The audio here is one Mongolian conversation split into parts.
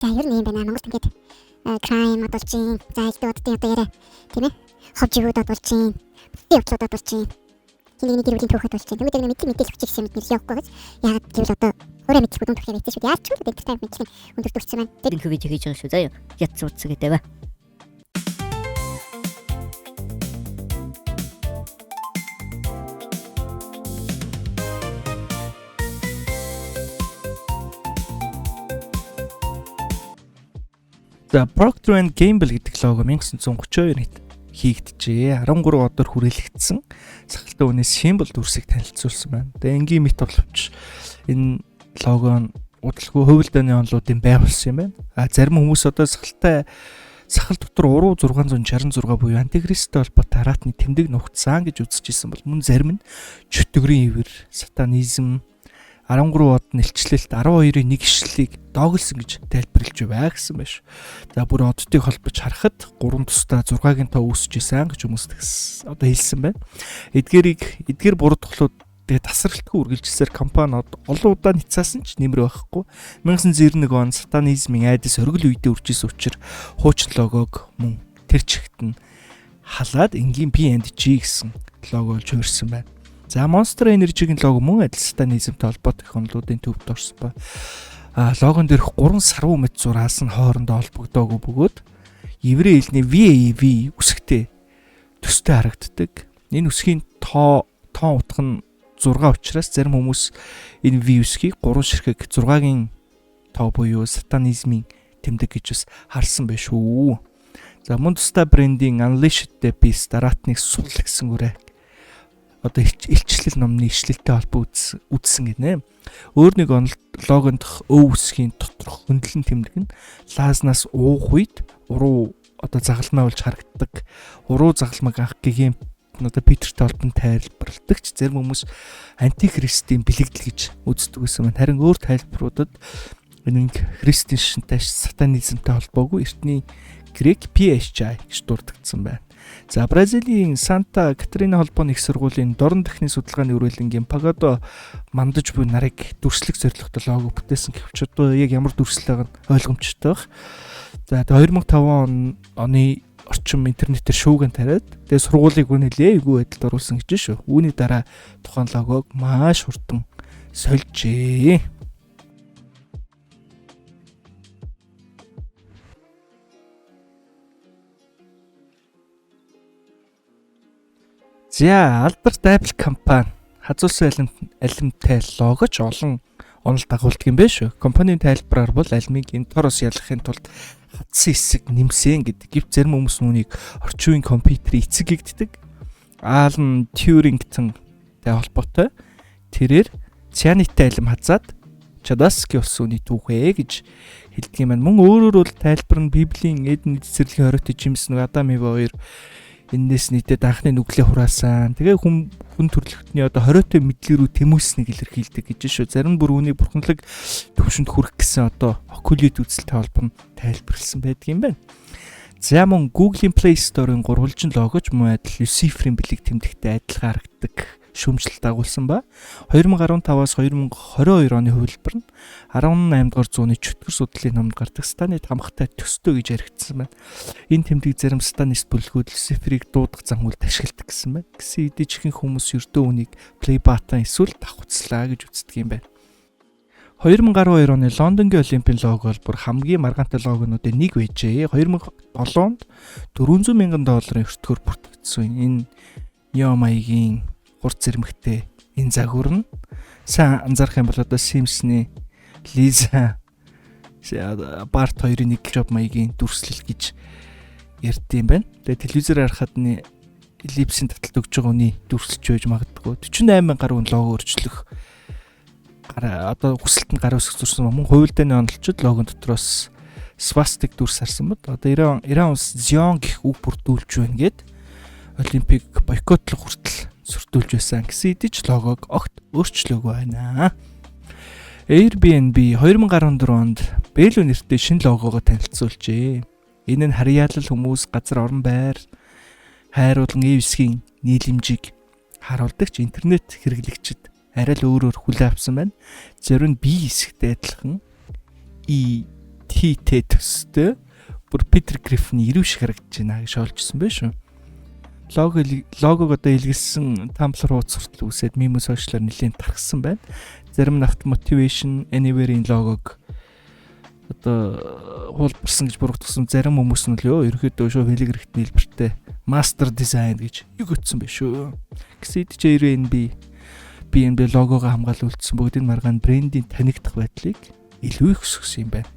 За, ер нь юм байна. Монголд ингээд crime болж чинь, за, элдв оддын одоо яриа, тийм ээ. Хов живүүд болж чинь, бүтэн явдлуудад болж чинь. Хин нэгний гэр бүлийн түүхэд болж чинь. Тэгвэл нэг мэдээлэл өгч ирсэн мэт явахгүй гэж. Яагаад гэвэл одоо өөрөө мэдлэг дүн төрхөө мэдсэн шүү дээ. Яаж ч үл entertainment мэдлэг өндөр түвшин байна. Тэр энэ видео хийж байгаа шүү заяа. Ятс утс гэдэг ба. За, Procter and Gamble гэдэг лого 1932 онд хийгджээ. 13 одоор хүрээлэгдсэн сахалтай үнээс символ дүрсийг танилцуулсан байна. Тэгээ энгийн мэт боловч энэ лого нь удалгүй хувил дааны онлуудын бай болсон юм байна. А зарим хүмүүс одоо сахалтай сахал дотор уруу 666 буюу антихристтэй холбоотой аратны тэмдэг нухацсан гэж үзэж исэн бол мөн зарим нь чөтгөрийн ивэр, сатанизм, 13 од нь илчлэлт 12-ын 1 ишлэлийг дооглосон гэж тайлбарлаж бай гэсэн байж. За, бүр оддыг холбож харахад 3 тусдаа 6-гийн тоо үүсэж исэн гэж хүмүүс тэгс одоо хэлсэн байна. Эдгээрийг эдгээр буруудгалууд тэгээ тасралтгүй үргэлжилсээр компаниуд олон удаа ницаасан ч нэмэр байхгүй. 1991 он сатанизмын айдас оргил үедээ үржижсэн учраас хуучин логог мөн тэр чигт нь халаад энгийн P&G гэсэн лого болж хуурсан байна. За, Monster Energy-гийн лого мөн адил сатанизмтай холбоотой их онолуудын төвд орсон ба. А логон дээрх 3 сарвуу мэт зураас нь хоорондоо холбогдоогүй бөгөөд еврей хэлний VAV үсгтэй төстэй харагддаг. Энэ үсгийн тоо тоон утга нь 6 учраас зарим хүмүүс энэ V үсгийг 3 ширхэг 6-гийн тоо буюу сатанизмын тэмдэг гэж бас харсан байх шүү. За, мөн тусдаа брендийн Unleashed the Beast дараатныг сул гэсэн үрээ одоо илчлэл номны ишлэлтэй холбоо үдсэн гинэ. Өөр нэг логондох өв үсгийн доторх хөндлөн тэмдэг нь лаазнаас уух үед уруу одоо загалмай болж харагддаг. Уруу загалмайг анх гэгээн одоо Питертэй холбон тайлбарладаг ч зарим хүмүүс антихристийн бэлэгдэл гэж үздэг гэсэн байна. Харин өөр тайлбаруудад энэ христийн шинтэй сатанизмтай холбоогүй эртний грек PHI гэж дурддагдсан байна. За, Бразилийн Санта Катарина холбооны их сургуулийн дорн дахны судалгааны үрэлэнгийн Пагадо мандаж буй нарыг дүрслэх зорилготой лого бүтээсэн гэвч одоо яг ямар дүрслэл байгааг нь ойлгомжтой байх. За, тэгээ 2005 оны орчим интернетээр шүүгэн тариад тэгээ сургуулийг бүр нэлээ эвгүй байдалд оруулсан гэж шүү. Үүний дараа тухайн логог маш хурдан сольжээ. За, алдарт Apple компани хазуулсан алимтай логоч олон онол дагуулдаг юм байна шүү. Компанийн тайлбараар бол алимыг энэ тороос ялгахын тулд хатсан хэсэг нэмсэн гэдэг. Гэвч зарим хүмүүс нүунийг орчин үеийн компьютерийн эцэг гэгддэг. Alan Turing-тэй холбоотой. Тэрээр цианидтай алим хазаад Чадаски улс үний түүхээ гэж хэлдэг юм байна. Мөн өөрөөр бол тайлбар нь Библийн Эден цэцэрлэгийн хориотой жимс нэг Адам Ева хоёр энэс нийтэд анхны нүглээ хураасан. Тэгээ хүн хүн төрөлхтний одоо хориотой мэдлэг рүү тэмүүлсэнийг илэрхийлдэг гэж шүү. Зарим бүр үүнийг бурханлаг төвшөнд хүрэх гэсэн одоо окулит үзэлтэй холбон тайлбарласан байдаг юм байна. За, мөн Google-ийн Play Store-ын гурвалжин логоч мөн адил Lucifer-ийн бэлэг тэмдэгтэй адилхан харагддаг шүүмжлэлт дагуулсан ба 2015-аас 2022 оны хувилбар нь 18 дугаар зууны чөтгөр судлалын номд гардаг сатаны тамхтай төстэй гэж яригдсан байна. Энэ тэмдэг зарим сатанист бүлгүүд Люциферийг дуудах зам үлд ашигладаг гэсэн байна. Гэсэн хэдий ч ихэнх хүмүүс ердөө үнийг play button эсвэл давхцлаа гэж үздэг юм байна. 2012 оны Лондонгийн Олимпийн лого бол бүр хамгийн маргаантай логонуудын нэг байжээ. 2007 онд 400 мянган долларын өртгөөр бүртгэгдсэн. Энэ Нео маягийн хурц зэрмэгтэй энэ загвар нь сайн анзаарах юм бол одоо Simpsons-ны Лиза Барт хоёрын нэг job маягийн дүрслэл гэж ярьд юм байна. Тэгээ телевизээр харахад нь эллипсийн таталт өгж байгаа үний дүрслэж байж магадгүй. 48 гаруй лого өөрчлөх одоо хүсэлтэнд гар үсэх зурсан мөн хувилдааны онолчид логон дотроос свастик дүрс харсан бод. Одоо Иран улс Зион гэх үг бүрдүүлж байна гэд Олимпик бойкотлох хүртэл сөртүүлж байсан. Гэсэн хэдий ч логог огт өөрчлөөгүй байна. Airbnb 2014 онд Бэлүү нэртэй шинэ логогоо танилцуулжээ. Энэ нь харьяалал хүмүүс газар орон байр хайруулан эвсгийн нийлэмжийг харуулдаг ч интернет хэрэглэгчид арай л өөрөөр хүлээн авсан байна. Зарим нь B хэсэгтэй адилхан E T-тэй төстэй бүр Питер Гриффин ирүү шиг харагдаж байна гэж шоолжсон байх шүү. Логог одоо илгэлсэн Tumblr хуудас хүртэл үүсээд meme social-аар нэлээд тархсан байна. Зарим нь Motivation Anywhere-ийн логог одоо хуулбарсан гэж буруутгасан, зарим хүмүүс нь л ёо ерөөхдөө шууд хэлэг хэрэгтний хэлбэртэй master design гэж юу өтсөн байх шүү. Гэсэн ч Airbnb BNB логогоо хамгаалуулсан бөгөөд энэ маргаан брендийн танигдах байдлыг илүү их өсгөсөн юм байна.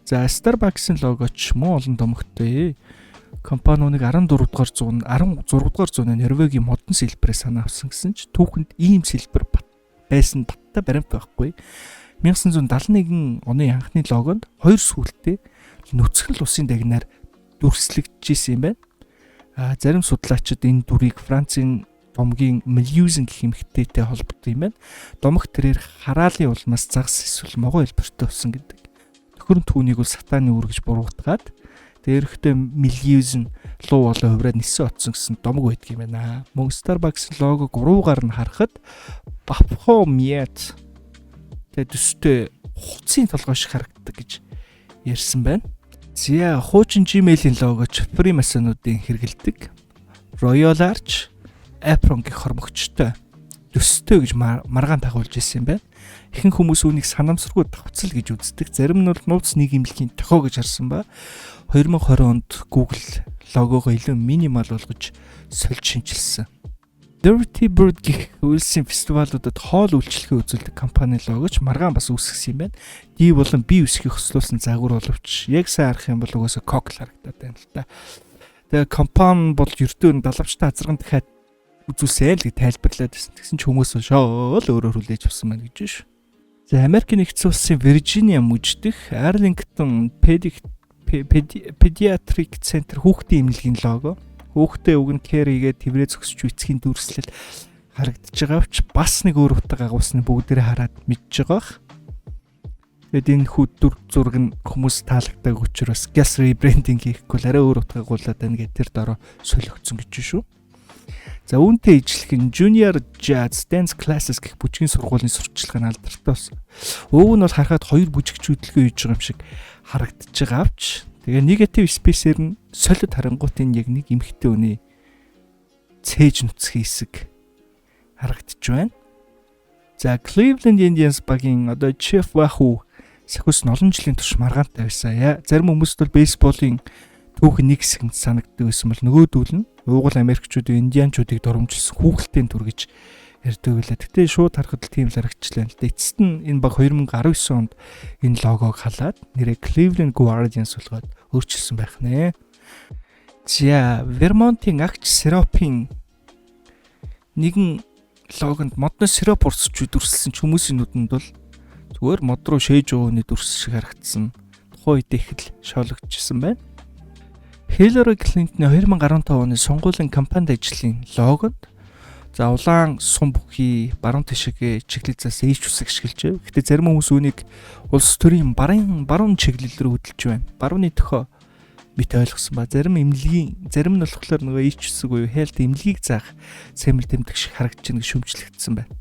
За, Starbucks-ын логоч муу олон домогтой. Компани үүнийг 14 дугаар зуун 16 дугаар зууны Норвегийн модон сэлбэрээ санаа авсан гэсэн ч түүхэнд ийм сэлбэр байсан баттай баримт байхгүй. 1971 оны анхны логонд хоёр сүүлтэй нүцгэн л усын дагнаар дүрслэгдэж исэн юм байна. А зарим судлаачид энэ дүрийг Францын домгийн Мелюзен гэх эмэгтэйтэй холбогдсон юм байна. Домог тэрээр хараалын улмаас загас эсвэл могой хэлбэртэй болсон гэдэг. Төхөр нь түүнийг бол сатааны үр гэж буруутгаад тэр ерөнхийдөө Мелюзен луу болоо хувраад нисэн отсон гэсэн домог байдаг юм байна. Мөн Starbucks логог уруугаар нь харахад Бапхомет тэгээ төстэй хуцын толгой шиг харагддаг гэж ярьсан байна. За, хуучин Gmail-ийн логоч Freemason-уудын хэрэгэлдэг Royal Arch Apron гэх хормогчтой төстэй гэж маргаан тагуулж ирсэн юм байна. Ихэнх хүмүүс үүнийг санамсаргүй давцал гэж үздэг. Зарим нь бол нууц нийгэмлэгийн тохио гэж харсан ба 2020 онд Google логогоо илүү minimal болгож сольж шинчилсэн. Dirty Bird гэх үйлсийн фестивалуудад хоол үйлчилгээ үзүүлдэг компани логоч маргаан бас үүсгэсэн юм байна. D болон B үсгийг хослуулсан загвар боловч яг сайн харах юм бол угаасаа Coke л харагдаад байна л та. Тэгээ компани бол ердөө далавчтай азарган дахиад үзүүлсэн л гэж тайлбарлаад байсан. Тэгсэн ч хүмүүс шоол өөрөөр хүлээж авсан байна гэж ш. За, Америкийн нэгдсэн улсын Виржиниа мужидэх Арлингтон Pediatric Center хүүхдийн эмнэлгийн лого. Хүүхдээ үг нь care хийгээд тэврээ зөксөж эцгийн дүрслэл харагдаж байгаа ч бас нэг өөр утга агуулсны бүгдээрээ хараад мэдж байгаа бах. Тэгэд энэ хүү дүр зураг нь хүмүүс таалагддаг учраас gas rebranding хийхгүй л арай өөр утга агуулад байна гэх тэр дороо солигдсон гэж шүү. За, үүнтэй ижилхэн Junior Jazz Dance Classes гэх бүжгийн сургуулийн сурталчилгаа нь алдартай болсон. Ууг нь бол харахад хоёр бүжигч хөдөлгөөн хийж байгаа юм шиг харагдаж байгаа авч тэгээ negative space-ээр нь солиод харангуут энэ яг нэг эмэгтэй хүний цээж нүцгэн хэсэг харагдаж байна. За, Cleveland Indians багийн одоо Chief Wahoo сахиус нь олон жилийн турш маргаантай байсан. Зарим хүмүүст бол бейсболын түүхэн нэг хэсэг нь санагддаг байсан бол нөгөөдөл нь уугуул Америкчуудын индианчуудыг доромжилсан хүүхэлдэйн төр гэж ярьдаг байлаа. Гэтэ шууд харахад л тийм л харагчлаа л да. Эцэст нь энэ баг 2019 онд энэ логог халаад нэрээ Cleveland Guardians болгоод өөрчилсөн байх нэ. За, Vermont-ын агч сиропын нэгэн логонд модны сироп урсч дүрсэлсэн ч хүмүүсийн нүдэнд бол зүгээр мод руу шээж ууны дүрс шиг харагдсан. Тухайн үед их л шоологдчихсан байна. Хиллари Клинтоны 2015 оны сонгуулийн кампанид ажлын логонд за улаан сум бүхий баруун тишгээ чиглэл заас ээч үсэг ашиглажээ. Гэхдээ зарим хүмүүс үүнийг улс төрийн баруун чиглэл рүү хөдөлж байна. Барууны төхөө мэт ойлгосон ба зарим эмнэлгийн зарим нь болохоор нөгөө ээч үсэг буюу health эмнэлгийг заах сэмэл тэмдэг шиг харагдаж байна гэж шүүмжлэгдсэн байна.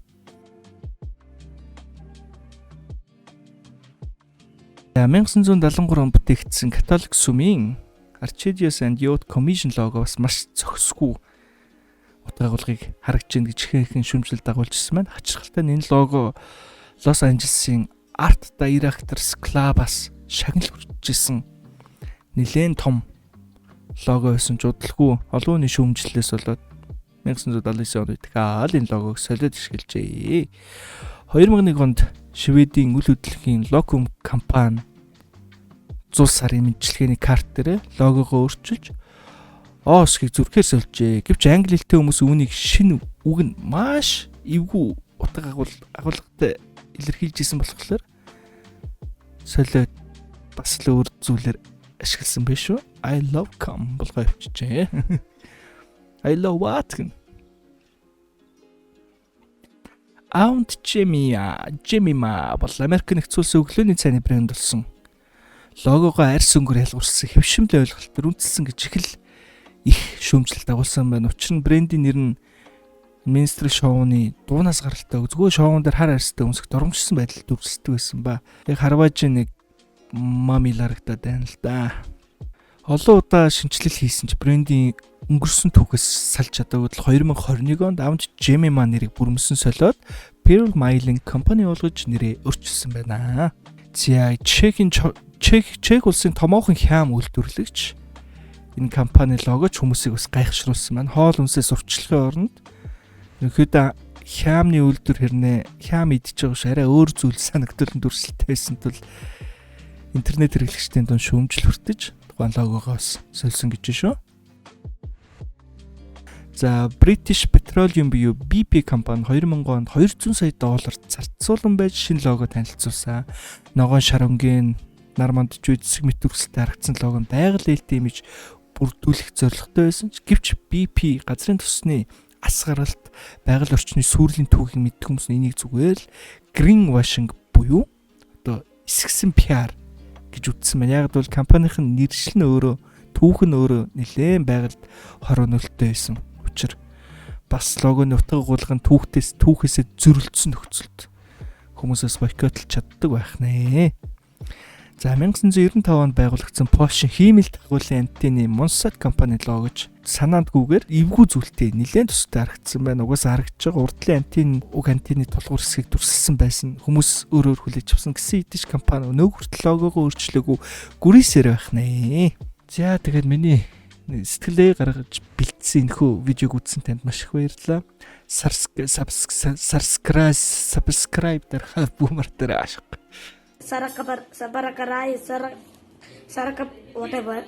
За, 1973 он бүтээгдсэн Католик сүмийн Archdiocese and Youth Commission лого бас маш зохисгүй утга агуулгыг харагдж байна гэж ихэнх шүүмжлэл дагуулж ирсэн байна. Хачирхалтай нь энэ лого Лос Анжелесийн Art Directors Club-аас шагнал хүрчээсэн нэлээн том лого байсан ч удалгүй олон хүний шүүмжлэлээс болоод 1979 онд дахиад энэ логог солиод ашиглажээ. 2001 онд Шведийн үл хөдлөхийн Locum компани зул сарын мэндчилгээний карт дээр логогоо өөрчилж О үсгийг зүрхээр сольжээ. Гэвч англи хэлтэй хүмүүс үүнийг шинэ үг нь маш эвгүй утга агуулгатай илэрхийлж исэн болохоор солиод бас л өөр зүйлээр ашигласан байх шүү. I love com болгоо явчихжээ. I love what гэн. Aunt Jemima бол Америк нэгдсэн улсын өглөөний цайны брэнд болсон. Логогоо арьс өнгөөр ялгуурсан хэвшимэл ойлголтоор үндэслэн гэж их л их шүүмжлэлт дагуулсан байна. Учир нь брендийн нэр нь Minstrel шоуны дуунаас гаралтай зүгээр шоун дээр хар арьстай өмсөх доромжсон байдал дүрсэлдэг байсан ба. Яг Харважийн нэг мамиларагдаад байна л да. Олон удаа шинэчлэл хийсэн ч брендийн өнгөрсөн түүхээс салж чадаагүй л 2021 онд Aunt Jemima нэрийг бүрмөсөн солиод Pearl Milling Company болгож нэрээ өөрчилсөн байна. За, Чехийн Чех улсын томоохон хяам үйлдвэрлэгч энэ компани логоч хүмүүсийг бас гайхшруулсан байна. Хоол хүнсээ сурталчлахын оронд ерөнхийдөө хяамны үйлдвэр хэрнээ хяам идэж байгаа ш арай өөр зүйл санагдуулан дүрслэлтэй байсан тул интернет хэрэглэгчдийн дунд шүүмжил хүртэж тухайн логогоос сольсон гэж шүү. За, British Petroleum буюу BP компани 2000 онд 200 сая доллар зарцуулан байж шинэ лого танилцуулсан. Ногоон шар өнгийн нар мандч эцэг мэт дүрслэлтэй харагдсан лого нь байгаль ээлтэй имиж бүрдүүлэх зорилготой байсан ч гэвч BP газрын тосны асгаралт, байгаль орчны сүрлийн түүхийг мэддэг хүмүүс энийг зүгээр л green washing буюу одоо эсгсэн PR гэж үзсэн байна. Яг бол компанийн нэршил нь өөрөө, түүх нь өөрөө нэлээд байгальд хороо нөлттэй байсан учраас бас логоны утга агуулга нь түүхээсээ зөрөлдсөн нөхцөлд хүмүүсээс бойкотлж чаддаг байх нэ. За, 1995 онд байгуулагдсан Польшийн хиймэл дагуулын антенны Monsat компани логож санаандгүйгээр эвгүй зүйлтэй нэлээд төстэй харагдсан байна. Угаасаа харагдаж байгаа урдлын антен, уг антенны тулгуур хэсгийг дүрсэлсэн байсан. Хүмүүс өөр өөр хүлээж авсан гэсэн идэж компани өнөөх хүртэл логогоо өөрчлөөгүй гүрийсээр байх нэ. За, тэгээд миний сэтгэлээ гаргаж бэлдсэн энэхүү видеог үзсэн танд маш их баярлалаа. Subscribe дарахаа бүү мартаарай, ашиг. Sarakabar, Sabarakarai, Sarak, Sarakap, whatever.